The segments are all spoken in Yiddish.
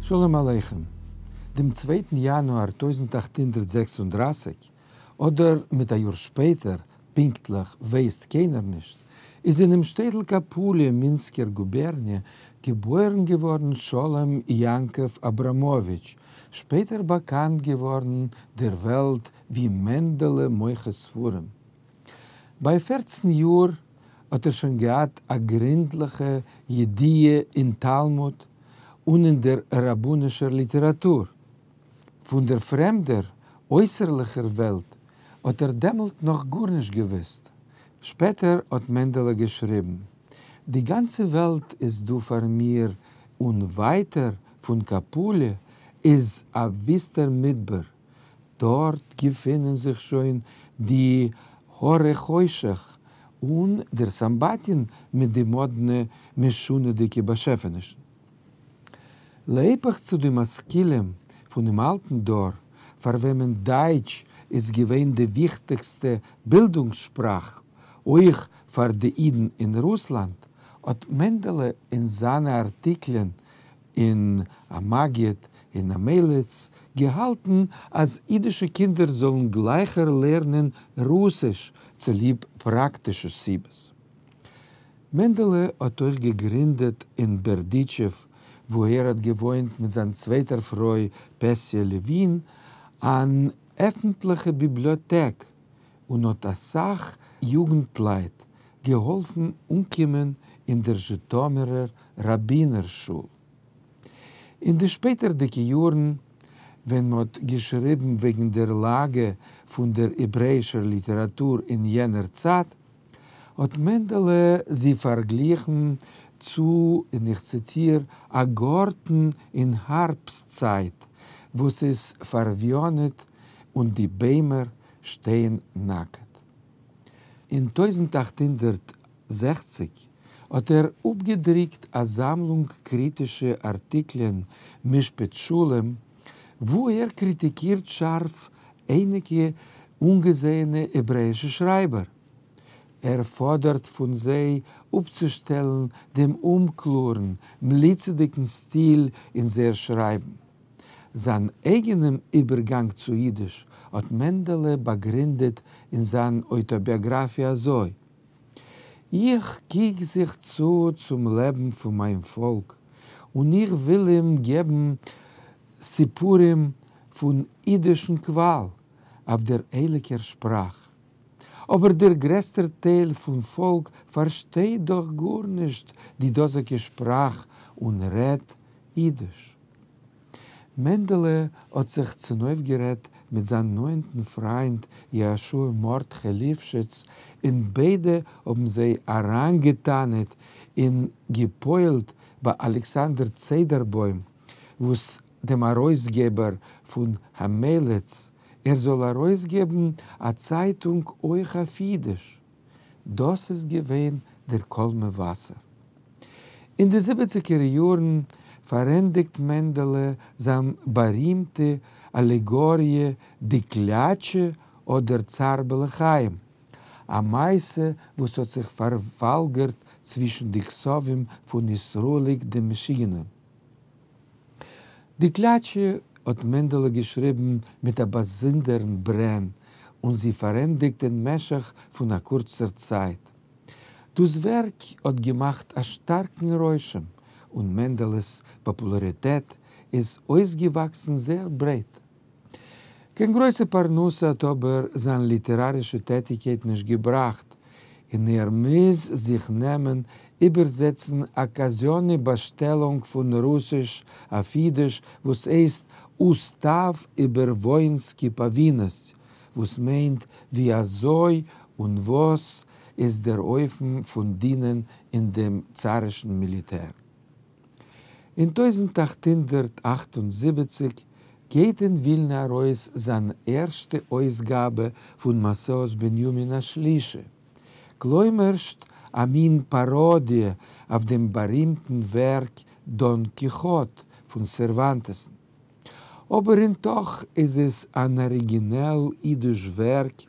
שלום עליכם. דעם צווייטן יאנואר 1836, אדער מיט א יאר שפעטער, פונקטליך ווייסט קיינער נישט, איז אינעם שטעטל קאפוליע, מינסקער גובערניע, געבוירן געווארן שלום יעקב אבראמאוויטש, שפעטער באקאנט געווארן דער וועלט ווי מענדעלע מוכר ספרים. ביי 14 יאר האט ער שוין געהאט א גרינטליכע ידיעה אין תלמוד און אין דער רבנישער ליטעראטור. פון דער פרעמדער, אויסערליכער וועלט האט ער דעמאלט נאך גארנישט געוואוסט. שפעטער האט מענדעלע געשריבן, די גאנצע וועלט איז דא פאר מיר און ווייטער פון קאפוליע איז א וויסטער מדבר, דארט געפינען זיך שוין די הרי חושך און דער סמבטיון מיט די מאדנע משונה'דיגע באשעפענישן. להיפך צו די משכילים פונעם אלטן דור, פאר וועמען דייטש איז געווען די וויכטיגסטע בילדונגס שפראך אויך פאר די אידן אין רוסלאנד, האט מענדעלע אין זיינע ארטיקלען אין המגיד און המליץ געהאלטן אז אידישע קינדער זאלן גלייכער לערנען רוסיש צוליב פראקטישע סיבות. מענדעלע האט אויך געגרינדעט אין בערדיטשעוו, וואו ער האט געוואוינט מיט זיין צווייטער פרוי פעסיע לעווין, אן עפנטליכע ביבליאטעק, און האט אסאך יוגנטלייט געהאלפן אנקומען אין דער זשיטאמירער ראבינער שול. אין די שפעטערדיגע יארן, ווען מ'האט געשריבן וועגן דער לאגע פון דער העברעאישער ליטעראטור אין יענער צייט, האט מענדעלע זי פארגליכן צו, און איך ציטיר, א גארטן אין הארבסט צייט וואס איז פארוויאנעט און די ביימער שטייען נאקעט. אין 1860 האט ער אפגעדרוקט א זאמלונג קריטישע ארטיקלען משפט שלום, וואו ער קריטיקירט שארף אייניגע אנגעזעענע העברעאישע שרייבער. ער פאדערט פון זיי אפצושטעלן דעם אומקלארן, מליצה'דיגן סטיל אין זייער שרייבן. זיין אייגענעם איבערגאנג צו אידיש האט מענדעלע באגרינדעט אין זיין אויטאביאגראפיע אזוי, איך קוק זיך צו צום לעבן פון מיין פאלק, און איך וויל אים געבן סיפורים פון אידישן קוואל אויף דער הייליגער שפראך. אבער דער גרעסטער טייל פון פאלק פארשטייט דאך גארנישט די דאזיגע שפראך און רעדט אידיש. מענדעלע האט זיך צונויפגערעדט מיט זיין נאענטן פריינד יהושע מרדכי ליפשיץ און ביידע האבן זיי אריינגעטענה'ט און גע'פועל'ט ביי אלכסנדר צעדערבוים וואס דעם ארויסגעבער פון המליץ ער זאל ארויסגעבן א צייטונג אויך אויף אידיש. דאס איז געווען דער קול מבשר. אין די זיבעציגער יארן פארענדיגט מענדעלע זיין בארימטע אלעגאריע די קליאטשע אדער צער בעלי חיים, א מעשה וואס האט זיך פארוואלגערט צווישן די כתבים פון ישראליק דעם משוגענעם. די קליאטשע האט מענדעלע געשריבן מיט א באזונדערן ברען און זי פארענדיגט אין משך פון א קורצער צייט. דאס ווערק האט געמאכט א שטארקן רושם און מענדעלע'ס פאפולאריטעט איז אויסגעוואקסן זייער ברייט. קיין גרויסע פרנסה האט אבער זיין ליטערארישע טעטיגקייט נישט געבראכט, און ער מוז זיך נעמען איבערזעצן א קאזיאנע באשטעלונג פון רוסיש אויף אידיש וואס הייסט אוסטאוו איבער וואינסקי פאווינאסט, וואס מיינט ווי אזוי און וואס איז דער אופן פון דינען אין דעם צארישן מיליטער. אין 1878 גייט אין ווילנע ארויס זיין ערשטע אויסגאבע פון מסעות בנימין השלישי, כלומרשט א מין פאראדיע אויף דעם בארימטן ווערק דאן קיכאט פון סערוואנטעסן. אבער אין תוך איז עס אן אריגינעל אידיש ווערק,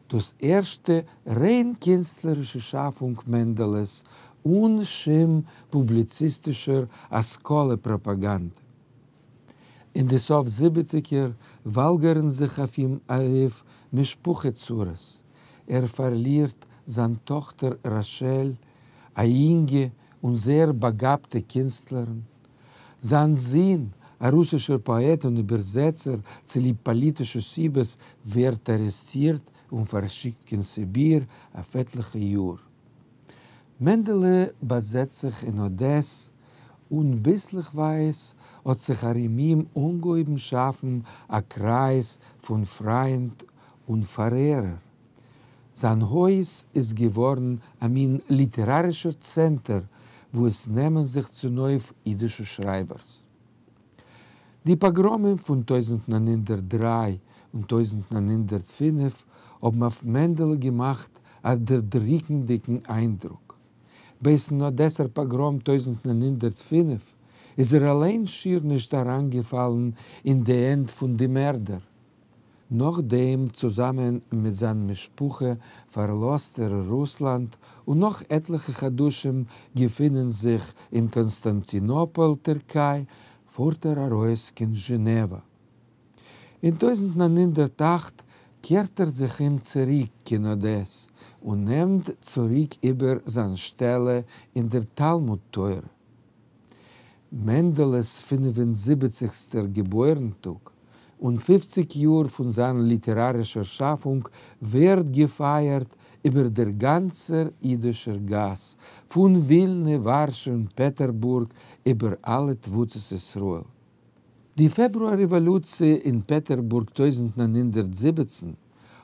דאס ערשטע ריין קינסטלערישע שאפונג מענדעלעס אן שום פובליציסטישער השכלה פראפאגאנדע. אין די סוף זיבעציגער וואלגערן זיך אויף אים ארויף משפחה צרות, ער פארלירט זיין טאכטער רחל, א יונגע און זייער באגאבטע קינסטלערין, זיין זון, א רוסישער פאעט און איבערזעצער, צוליב פאליטישע סיבות ווערט ארעסטירט און פארשיקט קיין סיביר אויף עטליכע יאר. מענדעלע באזעצט זיך אין אדעס, און ביסלעכווייז האט זיך ארום אים אנגעהויבן שאפן א קרייז פון פריינד און פארערער. זיין הויז איז געווארן א מין ליטערארישער צענטער וואו עס נעמען זיך צונויף אידישע שרייבערס. די פאגראמען פון 1903 און 1905 האבן אויף מענדעלע געמאכט א דערדריקנדיקן איינדרוק. בעת'ן אדעסער פאגראם 1905 איז ער אליין שיר נישט אריינגעפאלן אין די הענט פון די מערדער. נאכדעם צוזאמען מיט זיין משפחה פארלאזט ער רוסלאנד און נאך עטליכע חדשים געפינען זיך אין קאנסטאנטינאפאל, טערקיי, פארט ער ארויס קיין זשענעווא. אין 1908 קערט ער זיך אום צוריק קיין אדעס און נעמט צוריק איבער זיין שטעלע אין דער תלמוד תורה. מענדעלע'ס פינף און זיבעציגסטער געבוירן-טאג און פופציג יאר פון זיין ליטערארישער שאפונג ווערט געפייערט איבער דער גאנצער אידישער גאס, פון ווילנע, ווארשע און פעטערבורג איבער אלע תפוצות ישראל. די פעברואר רעוואלוציע אין פעטערבורג 1917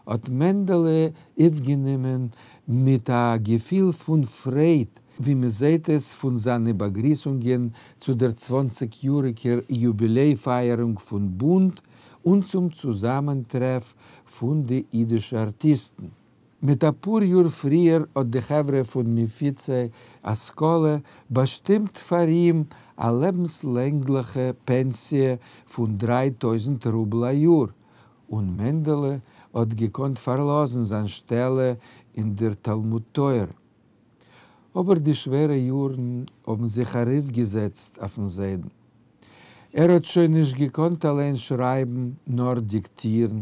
האט מענדעלע אויפגענומען מיט א געפיל פון פרייד, ווי מען זעט עס פון זיינע באגריסונגען צו דער צוואנציג יאריגער יוביליי פייערונג פון בונד און צום צוזאמענטרעף פון די אידישע ארטיסטן. מיט א פאר יאר פריער האט די חברה פון מפיצי השכלה באשטימט פאר אים א לעבנסלענגליכע פענסיע פון 3000 רובל א יאר, און מענדעלע האט געקאנט פארלאזן זיין שטעלע אין דער תלמוד תורה. אבער די שווערע יארן האבן זיך ארויפגעזעצט אויפן זיידן. ער האט שוין נישט געקאנט אליין שרייבן, נאר דיקטירן.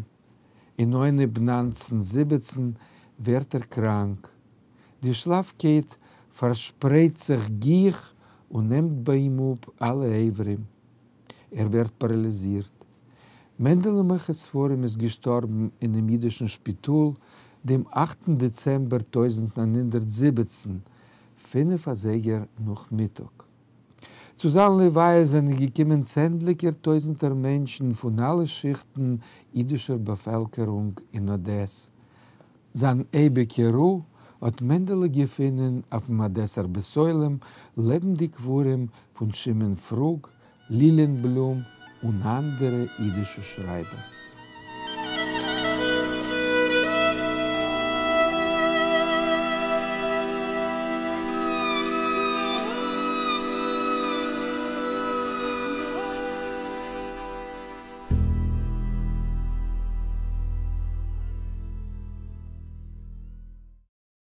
אין אנהייב 1917 ווערט ער קראנק. די שלאפקייט פארשפרייט זיך גיך און נעמט ביי אים אפ אלע אברים. ער ווערט פאראליזירט. מענדעלע מוכר ספרים איז געשטארבן אינעם אידישן שפיטאל דעם אכטן דעצעמבער 1917, פינף אזייגער נאכמיטאג. צו זיין לוויה זענען געקומען צענדליגער טויזנטער מענטשן פון אלע שיכטן אידישער באפעלקערונג אין אדעס. זיין אייביגע רו האט מענדעלע געפונען אויפן אדעסער בית עולם לעבן די קברים פון שמעון פרוג, לילינבלום און אנדערע אידישע שרייבערס.